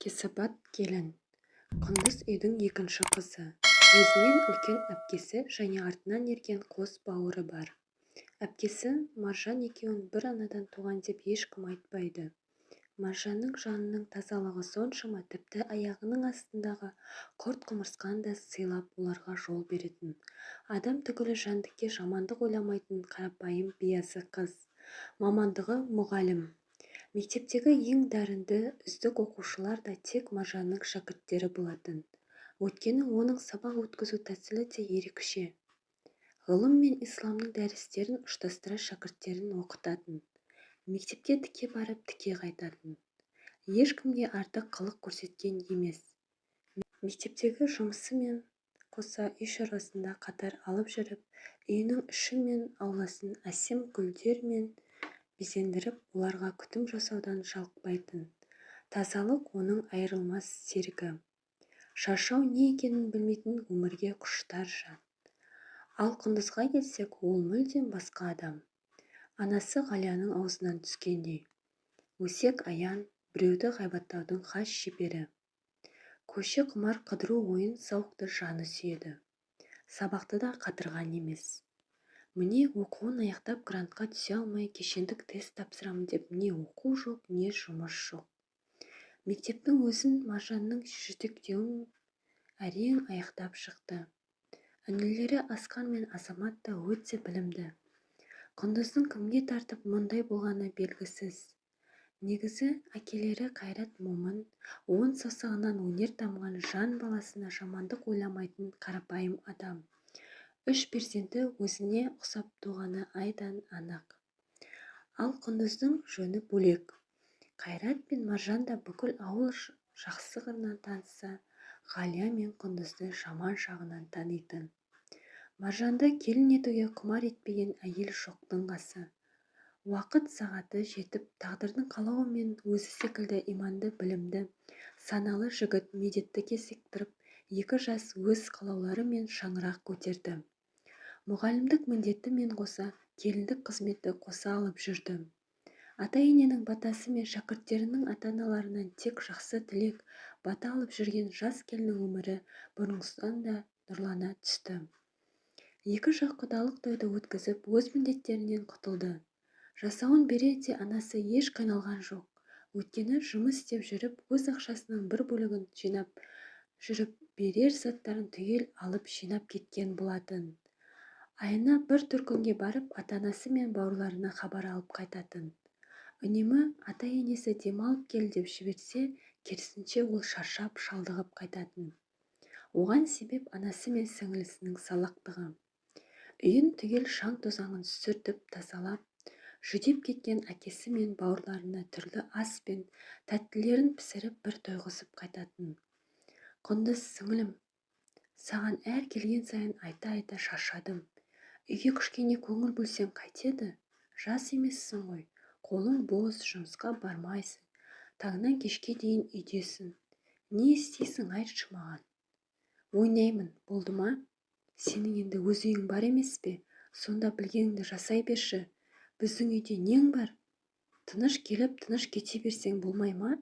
Кесапат келін. Құндыз үйдің екінші қызы. Өзінен үлкен әпкесі және артынан ерген қос бауыры бар. Әпкесі Маржан екеуін бір анадан туған деп ешкім айтпайды. Маржанның жанының тазалығы соншама, тіпті аяғының астындағы құрт-құмырсқаны да сыйлап, оларға жол беретін. Адам түгілі жәндікке жамандық ойламайтын қарапайым биязы қыз. Мамандығы мұғалім. Мектептегі ең дарынды, үздік оқушылар да тек Маржанның шәкірттері болатын. Өйткені оның сабақ өткізу тәсілі де ерекше. Ғылым мен исламның дәрістерін ұштастыра шәкірттерін оқытатын. Мектепке тіке барып, тіке қайтатын. Ешкімге артық қылық көрсеткен емес. Мектептегі жұмысымен қоса үй шаруасын да қатар алып жүріп, үйінің іші мен ауласын әсем гүлдермен безендіріп, оларға күтім жасаудан жалықпайтын. Тазалық оның айырылмас серігі. Шаршау не екенін білмейтін өмірге құштар жан. Ал Құндызға келсек, ол мүлдем басқа адам. Анасы Ғалияның аузынан түскендей. Өсек аян, біреуді ғайбаттаудың хас шебері. Көше құмар қыдыру ойын-сауықты жаны сүйеді. Сабақты да қатырған емес. Міне, оқуын аяқтап грантқа түсе алмай кешендік тест тапсырамын деп не оқу жоқ, не жұмыс жоқ. Мектептің өзін Маржанның жетектеуін әрең аяқтап шықты. Інілері Асқар мен Азамат та өте білімді. Құндыздың кімге тартып мұндай болғаны белгісіз. Негізі әкелері Қайрат момын, он саусағынан өнер тамған жан баласына жамандық ойламайтын қарапайым адам. Үш перзенті өзіне ұқсап туғаны айдан анық. Ал Құндыздың жөні бөлек. Қайрат пен Маржан да бүкіл ауыл жақсы қырынан танысса, Ғалия мен Құндызды жаман жағынан танитын. Маржанды келін етуге құмар етпеген әйел жоқтың қасы. Уақыт сағаты жетіп, тағдырдың қалауымен өзі секілді иманды, білімді, саналы жігіт Медетті кезіктіріп, екі жас өз қалауларымен шаңырақ көтерді. Мұғалімдік міндетімен қоса келіндік қызметті қоса алып жүрді. Ата-ененің батасы мен шәкірттерінің ата-аналарынан тек жақсы тілек, бата алып жүрген жас келіннің өмірі бұрынғысынан да нұрлана түсті. Екі жақ құдалық тойды өткізіп, өз міндеттерінен құтылды. Жасауын берерде анасы еш қиналған жоқ. Өйткені жұмыс істеп жүріп, өз ақшасының бір бөлігін жинап жүріп, берер заттарын түгел алып жинап кеткен болатын. Айына бір төркінге барып, ата-анасы мен бауырларына хабар алып қайтатын. Үнемі ата-енесі демалып кел деп жіберсе, керісінше ол шаршап, шалдығып қайтатын. Оған себеп анасы мен сіңілісінің салақтығы. Үйін түгел шаң-тозаңын сүртіп, тазалап, жүдеп кеткен әкесі мен бауырларына түрлі ас пен тәттілерін пісіріп бір тойғызып қайтатын. Құндыз сіңілім, саған әр келген сайын айта-айта шаршадым. Үйге кішкене көңіл бөлсең қайтеді? Жас емессің ғой, қолың бос, жұмысқа бармайсың, таңнан кешке дейін үйдесің. Не істейсің айтшы маған? Ойнаймын, болды ма? Сенің енді өз үйің бар емес пе? Сонда білгеніңді жасай берші. Біздің үйде нең бар? Тыныш келіп, тыныш кете берсең болмай ма?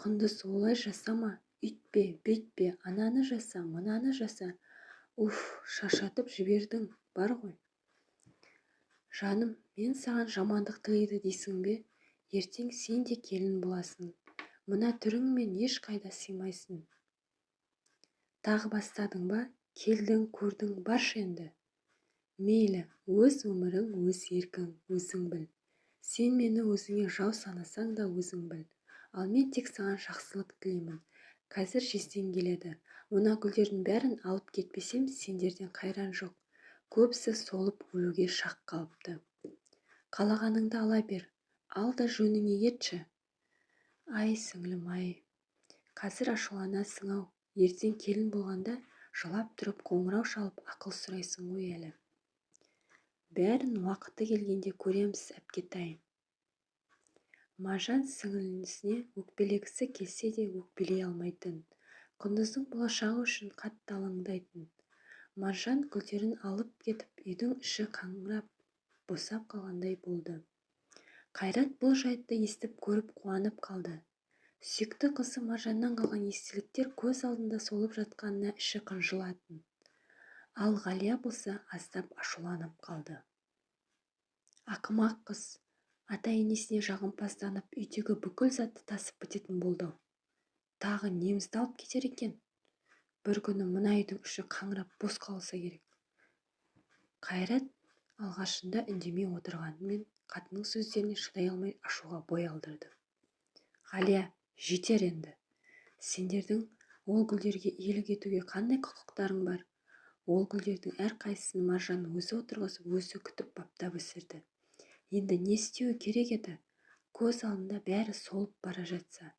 Құндыз, олай жасама, үйтпе, бүйтпе, ананы жаса, мынаны жаса. Уф, шаршатып жібердің, бар ғой. Жаным, мен саған жамандық тілейді дейсің бе? Ертең сен де келін боласың. Мына түріңмен ешқайда сыймайсың. Тағы бастадың ба? Келдің, көрдің, баршы енді. Мейлі, өз өмірің, өз еркің, өзің біл. Сен мені өзіңе жау санасаң да өзің біл. Ал мен тек саған жақсылық тілеймін. Қазір жездең келеді. Мына гүлдердің бәрін алып кетпесем, сендерден қайран жоқ. Көбісі солып өлуге шақ қалыпты. Қалағаныңды ала бер, ал да жөніңе етші. Ай, сіңлім, ай. Қазір ашуланасың-ау, ертең келін болғанда жылап тұрып қоңырау шалып ақыл сұрайсың ғой әлі. Бәрін уақыты келгенде көреміз, әпкетай. Маржан сіңілісіне өкпелегісі келсе де өкпелей алмайтын. Құндыздың болашағы үшін қатты алаңдайтын. Маржан гүлдерін алып кетіп, үйдің іші қаңырап босап қалғандай болды. Қайрат бұл жайтты естіп көріп қуанып қалды. Сүйікті қызы Маржаннан қалған естеліктер көз алдында солып жатқанына іші қынжылатын. Ал Ғалия болса аздап ашуланып қалды. Ақымақ қыз, ата-енесіне жағымпазданып, үйдегі бүкіл затты тасып бітетін болды-ау. Тағы немізді алып кетер екен. Бір күні мына үйдің іші қаңырап бос қалса керек. Қайрат алғашында үндемей отырғанымен, қатынның сөздеріне шыдай алмай ашуға бой алдырды. Ғалия, жетер енді. Сендердің ол гүлдерге иелік етуге қандай құқықтарың бар? Ол гүлдердің әрқайсысын Маржан өзі отырғызып, өзі күтіп баптап өсірді. Енді не істеуі керек еді? Көз алдында бәрі солып бара жатса.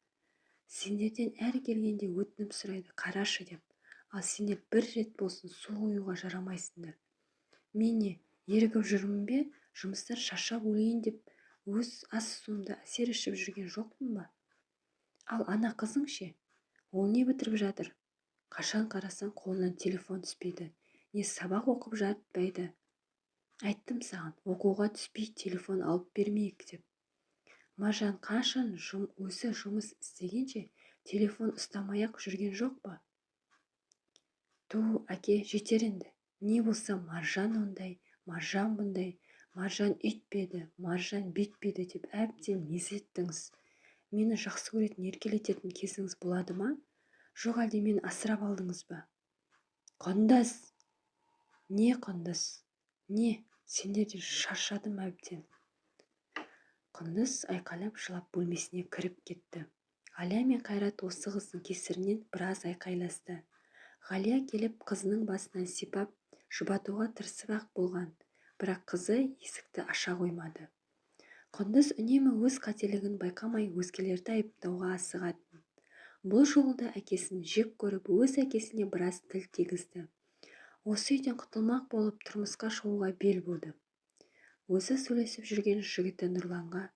Сендерден әр келгенде өтініп сұрайды, қарашы деп. Ал сендер бір рет болсын су құюға жарамайсыңдар. Мен не, ерігіп жүрмін бе? Жұмыстан шаршап өлейін деп өз ас-суымды әсер ішіп жүрген жоқпын ба? Ал ана қызың ше? Ол не бітіріп жатыр? Қашан қарасаң қолынан телефон түспейді, не сабақ оқып жатпайды. Айттым саған, оқуға түспей телефон алып бермейік деп. Маржан қашан өзі жұмыс істегенше телефон ұстамай-ақ жүрген жоқ па? Ту, әке, жетер енді. Не болса Маржан ондай, Маржан бұндай, Маржан үйтпеді, Маржан бүйтпеді деп әбден мезі еттіңіз. Мені жақсы көретін, еркелететін кезіңіз болады ма? Жоқ әлде мені асырап алдыңыз ба? Құндыз! Не құндыз? Не, сендерден шаршадым әбден. Құндыз айқайлап жылап бөлмесіне кіріп кетті. Ғалия мен Қайрат осы қыздың кесірінен біраз айқайласты. Ғалия келіп қызының басынан сипап, жұбатуға тырысып-ақ болған, бірақ қызы есікті аша қоймады. Құндыз үнемі өз қателігін байқамай өзгелерді айыптауға асығатын. Бұл жолы да әкесін жек көріп, өз әкесіне біраз тіл тигізді. Осы үйден құтылмақ болып тұрмысқа шығуға бел буды. Өзі сөйлесіп жүрген жігіті Нұрланға,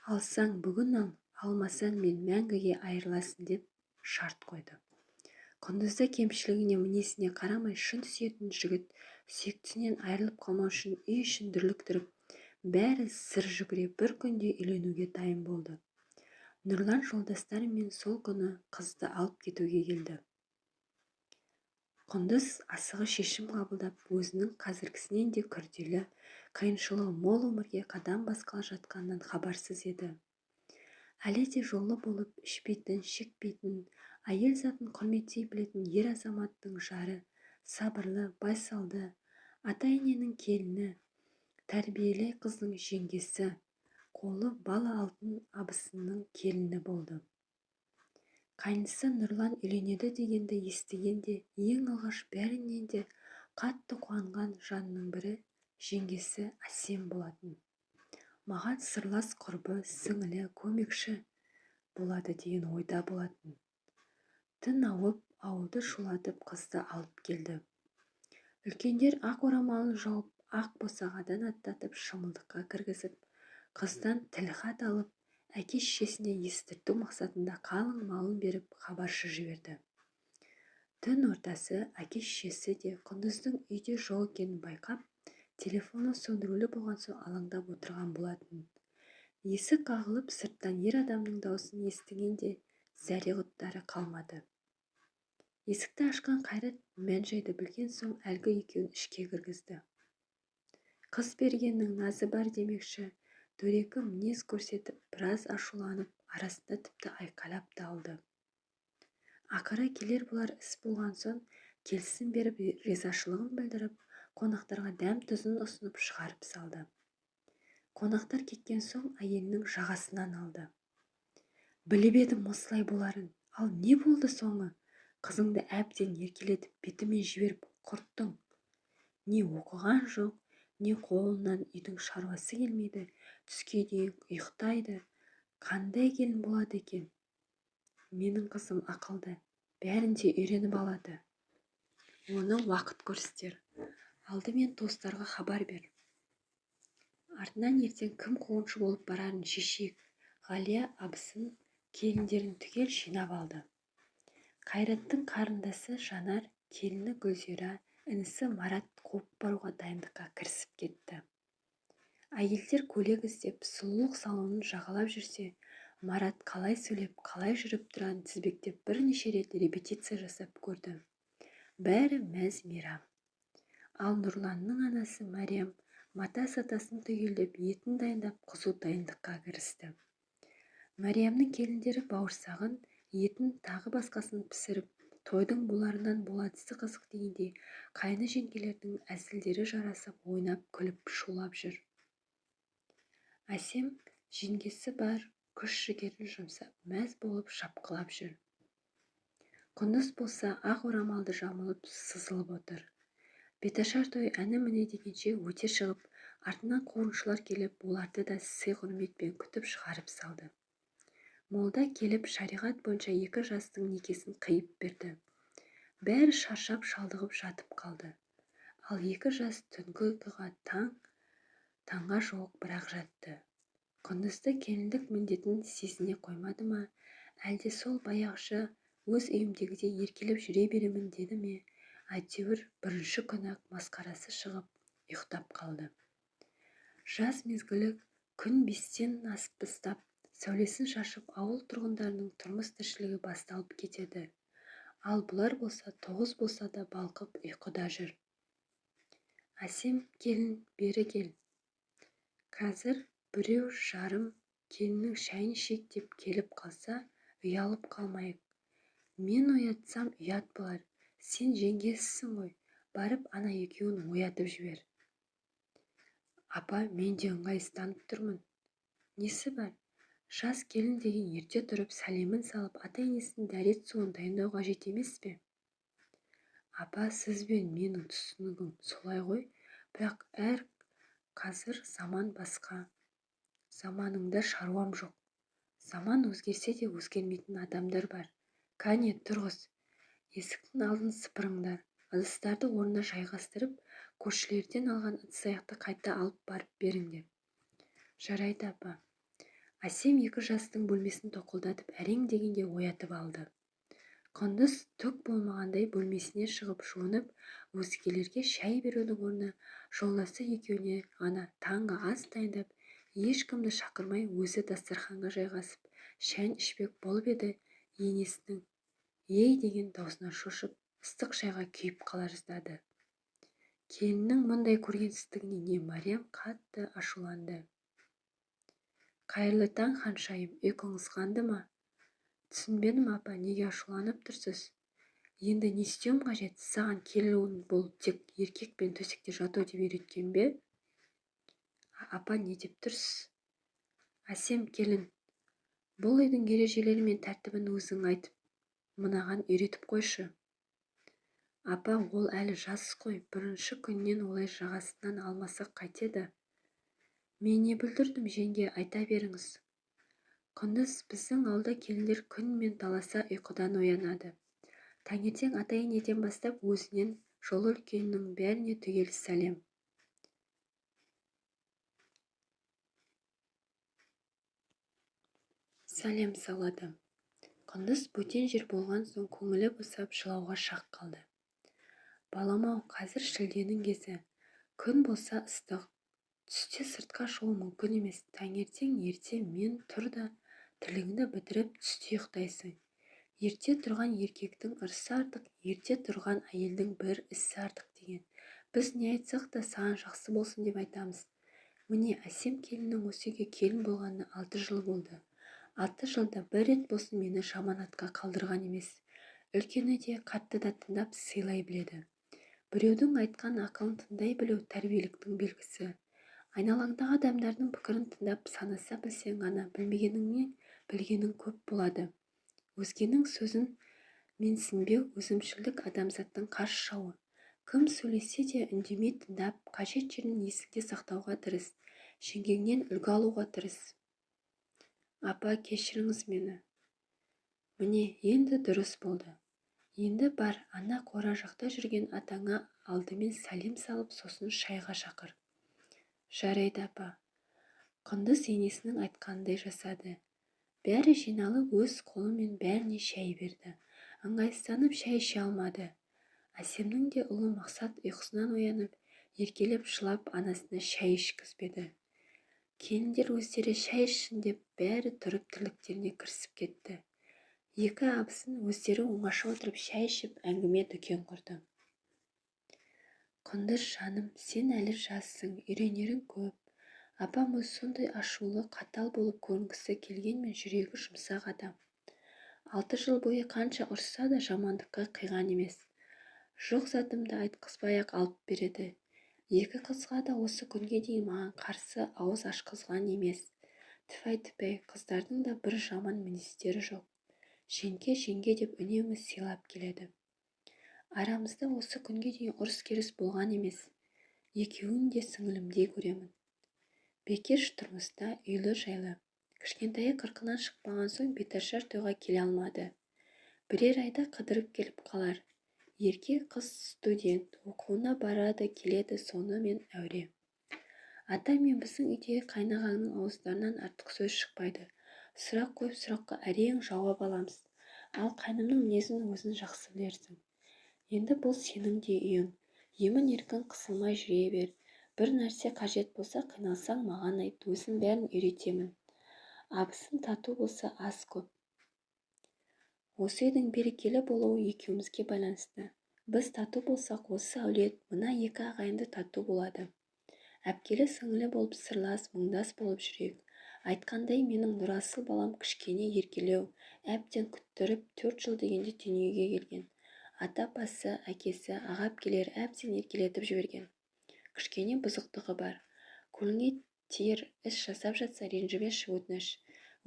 алсаң бүгін ал, алмасаң мен мәңгіге айырыласың деп шарт қойды. Құндызды кемшілігіне мінезіне қарамай шын сүйетін жігіт сүйіктісінен айырылып қалмау үшін үй ішін дүрліктіріп, бәрі сыр жүгіре бір күнде үйленуге дайын болды. Нұрлан жолдастарымен сол күні қызды алып кетуге келді. Құндыз асығыс шешім қабылдап, өзінің қазіргісінен де күрделі, қиыншылығы мол өмірге қадам басқалы жатқанынан хабарсыз еді. Әлі де жолы болып, ішпейтін, шекпейтін, әйел затын құрметтей білетін ер азаматтың жары, сабырлы, байсалды, ата-ененің келіні, тәрбиелі қыздың жеңгесі, қолы бал алтын абысынның келіні болды. Қайнысы Нұрлан үйленеді дегенді естігенде ең алғаш бәрінен де қатты қуанған жанның бірі жеңгесі Әсем болатын. Маған сырлас құрбы, сіңілі, көмекші болады деген ойда болатын. Түн ауып, ауылды шулатып қызды алып келді. Үлкендер ақ орамалын жауып, ақ босағадан аттатып шымылдыққа кіргізіп, қыздан тілхат алып, әке-шешесіне естірту мақсатында қалың малын беріп хабаршы жіберді. Түн ортасы әке-шешесі де Құндыздың үйде жоқ екенін байқап, телефоны сөндірулі болған соң алаңдап отырған болатын. Есік қағылып, сырттан ер адамның даусын естігенде зәре-құттары қалмады. Есікті ашқан Қайрат мән-жайды білген соң әлгі екеуін ішке кіргізді. Қыз бергеннің назы бар демекші, дөрекі мінез көрсетіп, біраз ашуланып, арасында тіпті айқайлап та алды. Ақыры келер бұлар іс болған соң келісім беріп, ризашылығын білдіріп, қонақтарға дәм-тұзын ұсынып шығарып салды. Қонақтар кеткен соң әйелінің жағасынан алды. Біліп едім осылай боларын, ал не болды соңы? Қызыңды әбден еркелетіп бетімен жіберіп құрттың. Не оқыған жоқ, не қолынан үйдің шаруасы келмейді, түске дейін ұйықтайды. Қандай келін болады екен? Менің қызым ақылды, бәрін де үйреніп алады. Оны уақыт көрсетер. Алдымен туыстарға хабар бер. Артынан ертең кім қуғыншы болып барарын шешейік. Ғалия абысын келіндерін түгел жинап алды. Қайраттың қарындасы Жанар, келіні Гүлзира, інісі Марат қуып баруға дайындыққа кірісіп кетті. Әйелдер көйлек іздеп, сұлулық салонын жағалап жүрсе, Марат қалай сөйлеп, қалай жүріп тұрғанын тізбектеп бірнеше рет репетиция жасап көрді. Бәрі мәз-мейрам. Ал Нұрланның анасы Мәриям мата-сатасын түгелдеп, етін дайындап, қызу дайындыққа кірісті. Мәриямның келіндері бауырсағын, етін, тағы басқасын пісіріп, тойдың боларынан боладысы қызық дегендей, қайны жеңгелердің әзілдері жарасып, ойнап күліп шулап жүр. Әсем жеңгесі бар күш-жігерін жұмсап, мәз болып шапқылап жүр. Құндыз болса ақ орамалды жамылып сызылып отыр. Беташар той әні-міне дегенше өте шығып, артынан қуғыншылар келіп, оларды да сый-құрметпен күтіп шығарып салды. Молда келіп шариғат бойынша екі жастың некесін қиып берді. Бәрі шаршап шалдығып жатып қалды. Ал екі жас түнгі ұйқыға таңға жуық бірақ жатты. Құндызды келіндік міндетін сезіне қоймады ма, әлде сол баяғыша өз үйімдегідей еркелеп жүре беремін деді ме, әйтеуір бірінші күні-ақ масқарасы шығып ұйықтап қалды. Жаз мезгілі күн 5-тен асып бастап, сәулесін шашып, ауыл тұрғындарының тұрмыс тіршілігі басталып кетеді. Ал бұлар болса 9 болса да балқып ұйқыда жүр. Әсем келін бері кел. Қазір біреу жарым келіннің шайын ішейік деп келіп қалса, ұялып қалмайық. Мен оятсам ұят болар. Сен жеңгесісің ғой, барып ана екеуін оятып жібер. Апа, мен де ыңғайсызданып тұрмын. Несі бар? Жас келін деген ерте тұрып, сәлемін салып, ата-енесінің дәрет суын дайындау қажет емес пе? Апа, сіз бен менің түсінігім солай ғой, бірақ әр қазір заман басқа. Заманыңда шаруам жоқ. Заман өзгерсе де өзгермейтін адамдар бар. Кәне, тұрғыз. Есіктің алдын сыпырыңдар. Ыдыстарды орнына жайғастырып, көршілерден алған ыдыс-аяқты қайта алып барып беріңдер. Жарайды, апа. Әсем екі жастың бөлмесін тоқылдатып, әрең дегенде оятып алды. Құндыз түк болмағандай бөлмесіне шығып жуынып, өзгелерге шай берудің орнына жолдасы екеуіне ғана таңғы ас дайындап, ешкімді шақырмай өзі дастарханға жайғасып, шайын ішпек болып еді, енесінің «Ей» деген даусынан шошып, ыстық шайға күйіп қала жаздады. Келіннің мұндай көргенсіздігіне не Мариям қатты ашуланды. Қайырлы таң, ханшайым, ұйқыңыз қанды ма? Түсінбедім, апа, неге ашуланып тұрсыз? Енді не істеуім қажет? Саған келін бұл тек еркекпен төсекте жату деп үйреткен бе? Апа, не деп тұрсыз? Әсем келін, бұл үйдің ережелері мен тәртібін өзің айтып, мынаған үйретіп қойшы. Апа, ол әлі жас қой, бірінші күннен олай жағасынан алмасақ қайтеді? Мен не бүлдірдім, жеңге, айта беріңіз. Құндыз, біздің ауылда келіндер күнмен таласа ұйқыдан оянады. Таңертең ата-енеден бастап өзінен жолы үлкеннің бәріне түгел сәлем. Сәлем салады. Құндыз бөтен жер болған соң көңілі босап жылауға шақ қалды. Балам-ау, қазір шілденің кезі. Күн болса ыстық. Түсте сыртқа шығу мүмкін емес. Таңертең ерте мен тұр да тірлігіңді бітіріп түсте ұйықтайсың. Ерте тұрған еркектің ырысы артық, ерте тұрған әйелдің бір ісі артық деген. Біз не айтсақ та саған жақсы болсын деп айтамыз. Міне, Әсем келіннің осы үйге келін болғанына 6 жыл болды. 6 жылда бір рет болсын мені жаманатқа қалдырған емес. Үлкені де, қатты да тыңдап сыйлай біледі. Біреудің айтқан ақылын тыңдай білу тәрбиеліктің белгісі. Айналаңдағы адамдардың пікірін тыңдап санаса білсең ғана білмегеніңнен білгенің көп болады. Өзгенің сөзін менсінбеу өзімшілдік адамзаттың қас жауы. Кім сөйлесе де үндемей тыңдап, қажет жерін есіңде сақтауға тырыс, жеңгеңнен үлгі алуға тырыс. Апа, кешіріңіз мені. Міне, енді дұрыс болды. Енді бар, ана қора жақта жүрген атаңа алдымен сәлем салып, сосын шайға шақыр. Жарайды, апа. Құндыз енесінің айтқанындай жасады. Бәрі жиналып өз қолымен бәріне шай берді. Ыңғайсызданып шай іше алмады. Әсемнің де ұлы Мақсат ұйқысынан оянып, еркелеп жылап анасына шай ішкізбеді. Келіндер өздері шай ішсін деп бәрі тұрып тірліктеріне кірісіп кетті. Екі абысын өздері оңаша отырып шай ішіп әңгіме дүкен құрды. Құндыз жаным, сен әлі жассың, үйренерің көп. Апам өзі сондай ашулы, қатал болып көрінгісі келгенмен жүрегі жұмсақ адам. 6 жыл бойы қанша ұрысса да жамандыққа қиған емес. Жоқ затымды айтқызбай-ақ алып береді. Екі қызға да осы күнге дейін маған қарсы ауыз ашқызған емес. Тфәй-тфәй, қыздардың да бір жаман мінездері жоқ. Жеңге, жеңге деп үнемі сыйлап келеді. Арамызда осы күнге дейін ұрыс-керіс болған емес. Екеуін де сіңілімдей көремін. Бекеш тұрмыста үйлі-жайлы. Кішкентайы 40-ынан шықпаған соң беташар тойға келе алмады. Бірер айда қыдырып келіп қалар. Ерке қыз студент, оқуына барады, келеді, сонымен әуре. Ата мен біздің үйдегі қайнағаңның ауыздарынан артық сөз шықпайды. Сұрақ қойып, сұраққа әрең жауап аламыз. Ал қайнымның мінезін өзің жақсы білерсің. Енді бұл сенің де үйің. Емін-еркін қысылмай жүре бер. Бір нәрсе қажет болса, қиналсаң маған айт, өзім бәрін үйретемін. Абысын тату болса аз көп. Осы үйдің берекелі болуы екеумізге байланысты. Біз тату болсақ, осы әулет, мына екі ағайынды тату болады. Әпкелі сіңілі болып сырлас, мұңдас болып жүрейік. Айтқандай, менің Нұрасыл балам кішкене еркелеу, әбден күттіріп 4 жыл дегенде дүниеге келген. Ата-апасы, әкесі, аға-әпкелері әбден еркелетіп жіберген. Кішкене бұзықтығы бар. Көңіліңе тиер іс жасап жатса, ренжімеші өтініш.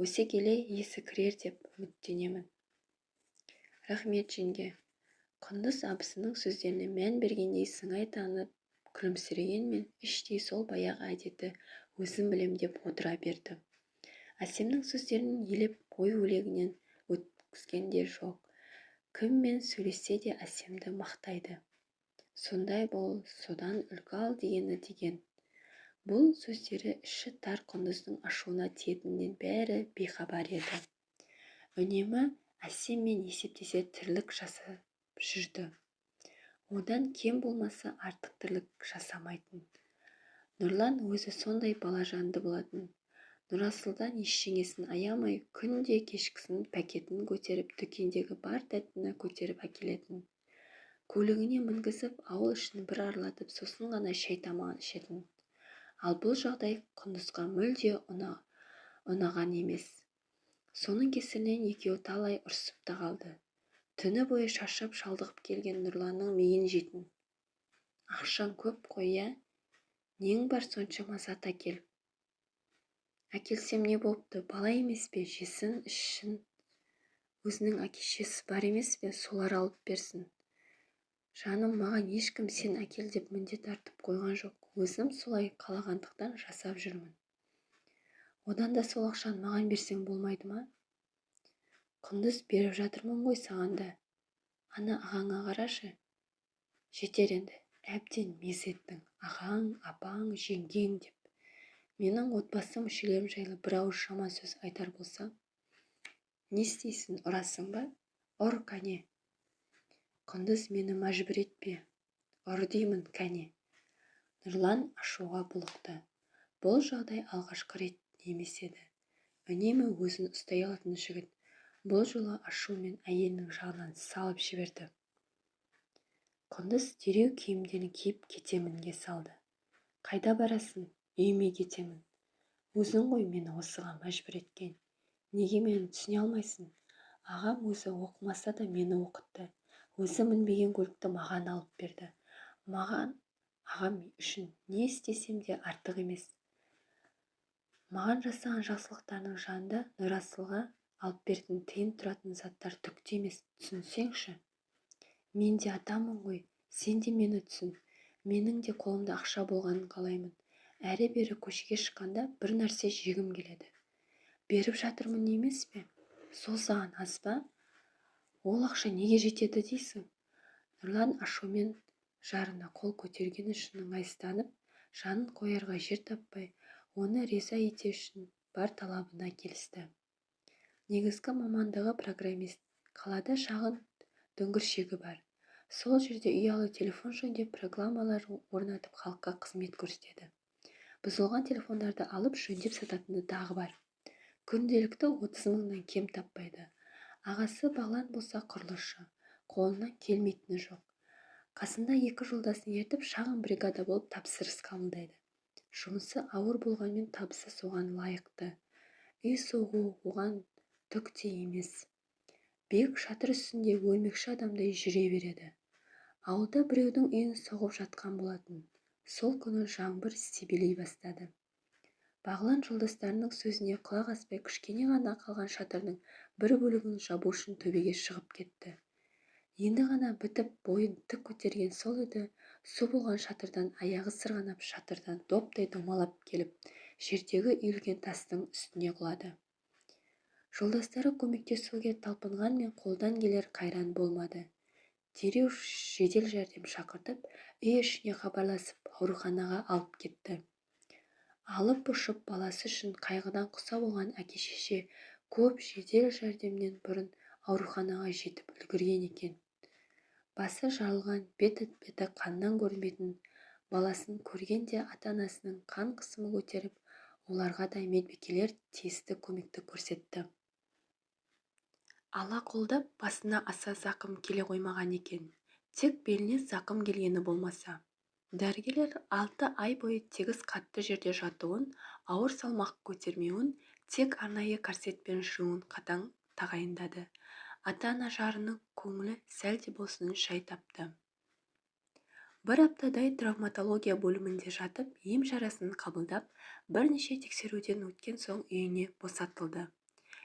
Өсе келе есі кірер деп үміттенемін. Рахмет, жеңге. Құндыз абысының сөздеріне мән бергендей сыңай танып күлімсірегенмен іштей сол баяғы әдеті өзім білем деп отыра берді. Әсемнің сөздерін елеп ой өлегінен өткізген де жоқ. Кіммен сөйлессе де Әсемді мақтайды. Сондай бол, содан үлгі ал дегені деген. Бұл сөздері іші тар Құндыздың ашуына тиетінінен бәрі бейхабар еді. Үнемі Әсеммен есептесе тірлік жасап жүрді. Одан кем болмаса артық тірлік жасамайтын. Нұрлан өзі сондай балажанды болатын. Нұрасылдан ештеңесін аямай, күнде кешкісін пакетін көтеріп, дүкендегі бар тәттіні көтеріп әкелетін. Көлігіне мінгізіп, ауыл ішін бір аралатып, сосын ғана шай тамағын ішетін. Ал бұл жағдай Құндызға мүлде ұнаған емес. Соның кесірінен екеуі талай ұрсып та қалды. Түні бойы шаршап шалдығып келген Нұрланның миын жейтін. Ақшаң көп қой, иә? Нең бар соншама зат әкеліп? Әкелсем не болыпты, бала емес пе, жесін, ішсін. Өзінің әке-шешесі бар емес пе, солар алып берсін. Жаным, маған ешкім сен әкел деп міндет артып қойған жоқ. Өзім солай қалағандықтан жасап жүрмін. Одан да сол ақшаны маған берсең болмайды ма? Құндыз, беріп жатырмын ғой саған да. Ана ағаңа қарашы. Жетер енді, әбден мезі еттің. Ағаң, апаң, жеңгең деп. Менің отбасы мүшелерім жайлы бір ауыз жаман сөз айтар болса, не істейсің, ұрасың ба? Ұр, кәне. Құндыз, мені мәжбүр етпе. Ұр деймін, кәне. Нұрлан ашуға булықты. Бұл жағдай алғашқы рет емес еді. Үнемі өзін ұстай алатын жігіт бұл жолы ашумен әйелінің жағынан салып жіберді. Құндыз дереу киімдерін киіп кетемінге салды. Қайда барасың? Үйіме кетемін. Өзің ғой мені осыған мәжбүр еткен. Неге мені түсіне алмайсың? Ағам өзі оқымаса да мені оқытты. Өзі мінбеген көлікті маған алып берді. Маған ағам үшін не істесем де артық емес. Маған жасаған жақсылықтарының жанында Нұрасылға алып беретін тиын тұратын заттар түк те емес, түсінсеңші. Мен де атамын ғой, сен де мені түсін. Менің де қолымда ақша болғанын қалаймын. Әрі-бері көшеге шыққанда бір нәрсе жегім келеді. Беріп жатырмын емес пе? Сол саған аз ба? Ол ақша неге жетеді дейсің? Нұрлан ашумен жарына қол көтергені үшін ыңғайсызданып, жанын қоярға жер таппай, оны риза ете үшін бар талабына келісті. Негізгі мамандығы программист, қалада шағын дүңгіршегі бар. Сол жерде ұялы телефон жөндеп, программалар орнатып халыққа қызмет көрсетеді. Бұзылған телефондарды алып жөндеп сататыны тағы бар. Күнделікті 30 мыңнан кем таппайды. Ағасы Бағлан болса құрылысшы, қолынан келмейтіні жоқ. Қасында екі жолдасын ертіп, шағын бригада болып тапсырыс қабылдайды. Жұмысы ауыр болғанмен табысы соған лайықты. Үй соғу оған түк те емес. Биік шатыр үстінде өрмекші адамдай жүре береді. Ауылда біреудің үйін соғып жатқан болатын. Сол күні жаңбыр себелей бастады. Бағлан жолдастарының сөзіне құлақ аспай кішкене ғана қалған шатырдың бір бөлігін жабу үшін төбеге шығып кетті. Енді ғана бітіп бойын тік көтерген сол еді, су болған шатырдан аяғы сырғанап шатырдан доптай домалап келіп, жердегі үйілген тастың үстіне құлады. Жолдастары көмектесуге талпынғанмен қолдан келер қайран болмады. Дереу жедел жәрдем шақыртып, үй ішіне хабарласып, ауруханаға алып кетті. Алып ұшып баласы үшін қайғыдан құса болған әке-шеше көп жедел жәрдемнен бұрын ауруханаға жетіп үлгерген екен. Басы жарылған, бет-әлпеті қаннан көрінбейтін баласын көргенде ата-анасының қан қысымы көтеріп, оларға да медбикелер тиісті көмекті көрсетті. Ала қолдап басына аса зақым келе қоймаған екен, тек беліне зақым келгені болмаса. Дәрігерлер 6 ай бойы тегіс қатты жерде жатуын, ауыр салмақ көтермеуін, тек арнайы корсетпен жүруін қатаң тағайындады. Ата-ана жарының көңілі сәл де болсын жай тапты. Бір аптадай травматология бөлімінде жатып, ем шарасын қабылдап, бірнеше тексеруден өткен соң үйіне босатылды.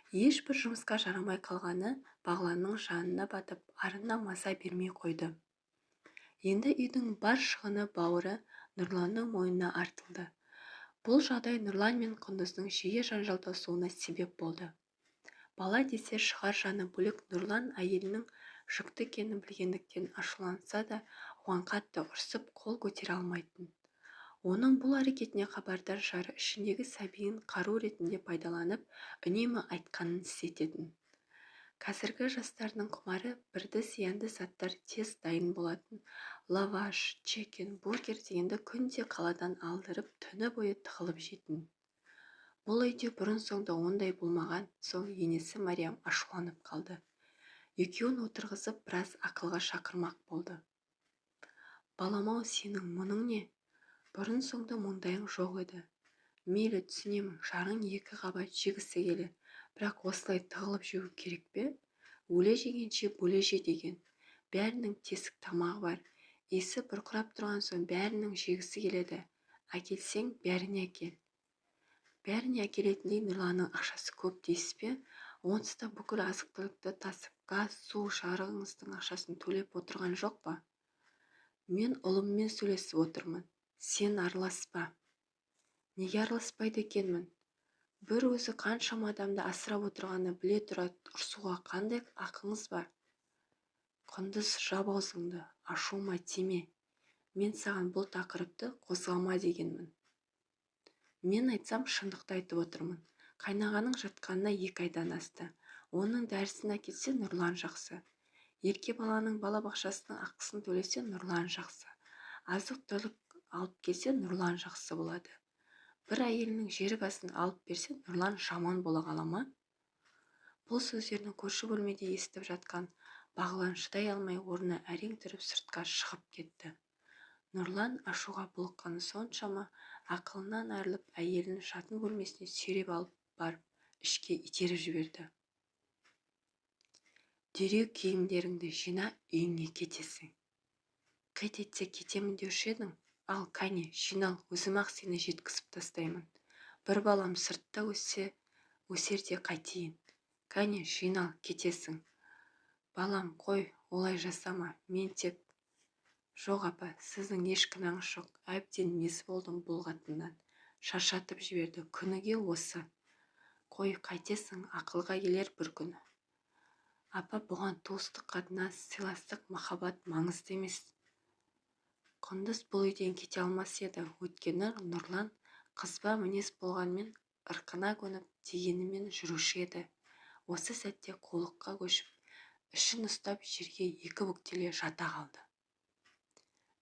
Ешбір жұмысқа жарамай қалғаны Бағланның жанына батып, арына маза бермей қойды. Енді үйдің бар шығыны бауыры Нұрланның мойнына артылды. Бұл жағдай Нұрлан мен Құндыздың жиі жанжалдасуына себеп болды. Бала десе шығар жаны бөлек Нұрлан әйелінің жүкті екенін білгендіктен ашуланса да оған қатты ұрсып қол көтере алмайтын. Оның бұл әрекетіне хабардар жары ішіндегі сәбиін қару ретінде пайдаланып, үнемі айтқанын істететін. Қазіргі жастардың құмары бірді зиянды заттар тез дайын болатын. Лаваш, чекен, бургер дегенді күнде қаладан алдырып, түні бойы тығылып жейтін. Бұл үйде бұрын-соңды ондай болмаған соң енесі Мариям ашуланып қалды. Екеуін отырғызып біраз ақылға шақырмақ болды. Балам-ау, сенің мұның не? Бұрын-соңды мұндайың жоқ еді. Мейлі түсінемін, жарың екі қабат жегісі келеді. Бірақ осылай тығылып жеу керек пе? Өле жегенше бөле же деген. Бәрінің тесік тамағы бар. Иісі бұрқырап тұрған соң бәрінің жегісі келеді. Әкелсең, бәріне әкел. Бәріне әкелетіндей Нұрланның ақшасы көп дейсіз бе? Онсыз да бүкіл азық-түлікті тасып, газ, су, жарығыңыздың ақшасын төлеп отырған жоқ па? Мен ұлыммен сөйлесіп отырмын. Сен араласпа. Неге араласпайды екенмін? Бір өзі қаншама адамды асырап отырғаны біле тұра ұрсуға қандай ақыңыз бар? Құндыз, жап аузыңды, ашуыма тиме. Мен саған бұл тақырыпты қозғама дегенмін. Мен айтсам шындықты айтып отырмын. Қайнағаның жатқанына 2 айдан асты. Оның дәрісін әкелсе Нұрлан жақсы. Ерке баланың бала бақшасының ақысын төлесе Нұрлан жақсы. Азық-түлік алып келсе Нұрлан жақсы болады. Бір әйелінің жерік асын алып берсе Нұрлан жаман бола қала ма? Бұл сөздерін көрші бөлмеде естіп жатқан Бағлан шыдай алмай орнына әрең тұрып сыртқа шығып кетті. Нұрлан ашуға булыққаны соншама ақылынан айырылып әйелін жатын бөлмесіне сүйреп алып барып ішке итеріп жіберді. Дереу киімдеріңді жина, үйіңе кетесің. Қит етсе кетемін деуші едің. Ал, кәне, жинал, өзім-ақ сені жеткізіп тастаймын. Бір балам сыртта өссе, өсер де қайтейін. Кәне, жинал, кетесің. Балам, қой, олай жасама, мен тек... Жоқ, апа, сіздің еш кінәңіз жоқ. Әбден мезі болдым бұл қатыннан. Шаршатып жіберді, күніге осы. Қой, қайтесің, ақылға келер бір күні. Апа, бұған туыстық қатынас, сыйластық, махаббат маңызды емес. Құндыз бұл үйден кете алмас еді, өйткені Нұрлан қызба мінез болғанмен ырқына көніп дегенімен жүруші еді. Осы сәтте қулыққа көшіп, ішін ұстап жерге екі бүктеле жата қалды.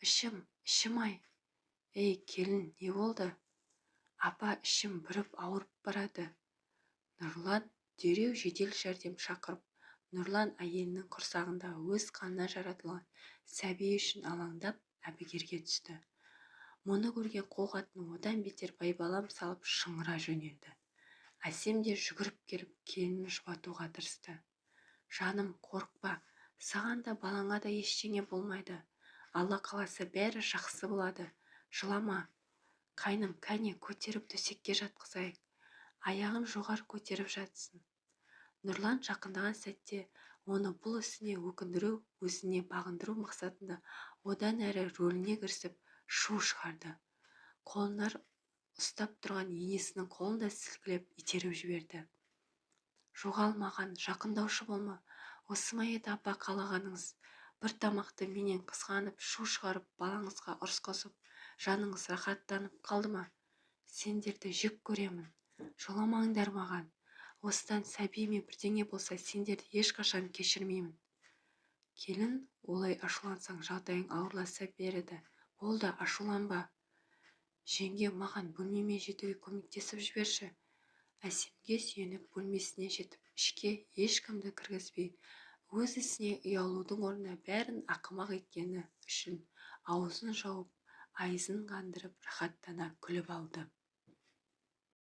Ішім, ішім-ай! Ей, келін, не болды? Апа, ішім бүріп ауырып барады. Нұрлан дереу жедел жәрдем шақырып, Нұрлан әйелінің құрсағындағы өз қанынан жаратылған сәби үшін алаңдап, әбігерге түсті. Мұны көрген қу қатын одан бетер байбалам салып шыңғыра жөнелді. Әсем де жүгіріп келіп, келінін жұбатуға тырысты. Жаным, қорықпа, саған да, балаңа да ештеңе болмайды. Алла қаласа, бәрі жақсы болады. Жылама. Қайным, кәне, көтеріп төсекке жатқызайық. Аяғын жоғары көтеріп жатсын. Нұрлан жақындаған сәтте оны бұл ісіне өкіндіру, өзіне бағындыру мақсатында одан әрі рөліне кірісіп, шу шығарды. Қолына ұстап тұрған енесінің қолын да сілкілеп итеріп жіберді. Жоғал маған, жақындаушы болма. Осы ма еді, апа, қалағаныңыз? Бір тамақты менен қызғанып, шу шығарып, балаңызға ұрысқызып, жаныңыз рахаттанып қалды ма? Сендерді жек көремін. Жоламаңдар маған. Осыдан сәбиіме бірдеңе болса, сендерді ешқашан кешірмеймін. Келін, олай ашулансаң, жағдайың ауырласа береді. Болды, ашуланба. Жеңге, маған бөлмеме жетуге көмектесіп жіберші. Әсемге сүйеніп бөлмесіне жетіп, ішке ешкімді кіргізбей, өз ісіне ұялудың орнына бәрін ақымақ еткені үшін аузын жауып, айызын қандырып, рахаттана күліп алды.